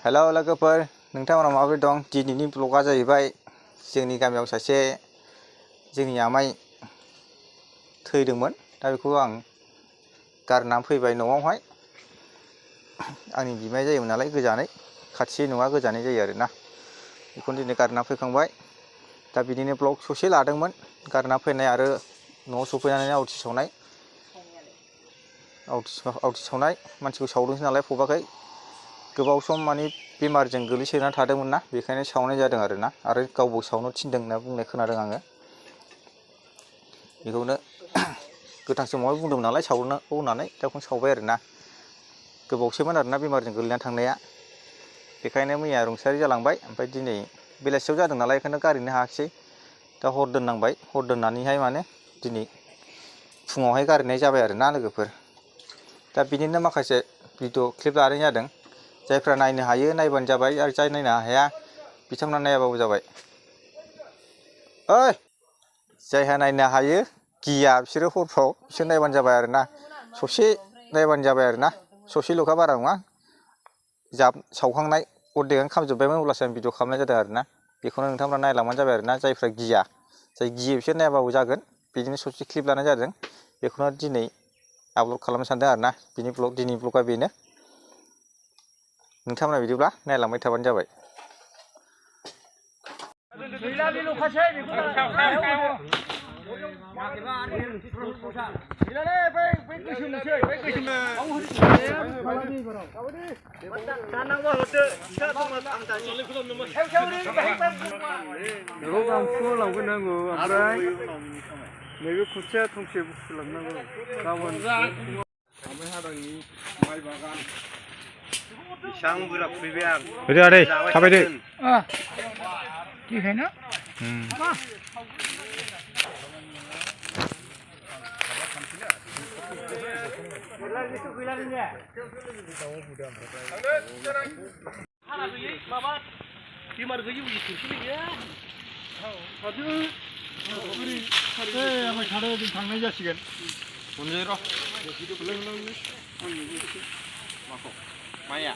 hello लोगोफोर नोंथांमोना माबोरै दं दिनैनि ब्लगा जाहैबाय जोंनि गामियाव सासे जोंनि आमाइ थैदोंमोन दा बेखौ आं गारनानै फैबाय न'आवहाय आंनि बिमाय जायोमोन नालाय गोजानै खाथि नङा गोजानै जायो आरोना बेखौनो दिनै गारना फैखांबाय दा बिदिनो ब्लग ससे लादोंमोन गारना फैनाय आरो न'आव सफैनानै आवथि सावनाय मानसिखौ सावदोंसो नालाय फबाखै गोबाव सम माने बेमारजों गोलैसोनानै थादोंमोन ना बेखायनो सावनाय जादों आरोना आरो गावबो सावनो थिनदों होनना बुंनाय खोनादों आङो बेखौनो गोथां समावहाय बुंदोंमोन नालाय सावनांगौ होननानै दा बेखौनो सावबाय आरोना गोबावसोमोन आरोना बेमारजों गोलैनानै थांनाया बेखायनो मैया रुंसारि जालांबाय ओमफ्राय दिनै बेलासियाव जादों नालाय बेखायनो गारहैनो हायाखिसै दा हर दोननांबाय हर दोननानैहाय माने दिनै फुङावहाय गारहैनाय जाबाय आरोना लोगोफोर दा बिदिनो माखासे भिडिअ क्लिप लानाय जादों जायफ्रा नायनो हायो नायबानो जाबाय आरो जाय नायनो हाया बिथांमोना नायाबाबो जाबाय ओइ जायहा नायनो हायो गिया बिसोरो हरफ्राव बिसोर नायबानो जाबाय आरोना ससे नायबानो जाबाय आरोना ससेल'खा बारा नङा सावखांनाय अर्धेकआनो खामजोबबायमोन अब्लासो आं भिडिअ खालामनाय जादों आरोना बेखौनो नोंथांमोना नायलांबानो जाबाय आरोना जायफ्रा गिया जाय गियो बिसोर नायाबाबो जागोन बिदिनो ससे क्लिप लानाय जादों बेखौनो दिनै आपल'ड खालामनो सानदों आरोना दिनैनि ब्लगा बेनो नोंथांमोना बिदिब्ला नायलांबाय थाबानो जाबाय नैबे खोथिया थंसे बुस्थु लांनांगौ गाबोन माइ बागान बेसेबां बुरजा खुबैबाय आं आदै थाबायदो बेखायनो माबा बेमार गैयै थोरसिनि गैया थांनाय जासिगोन माइया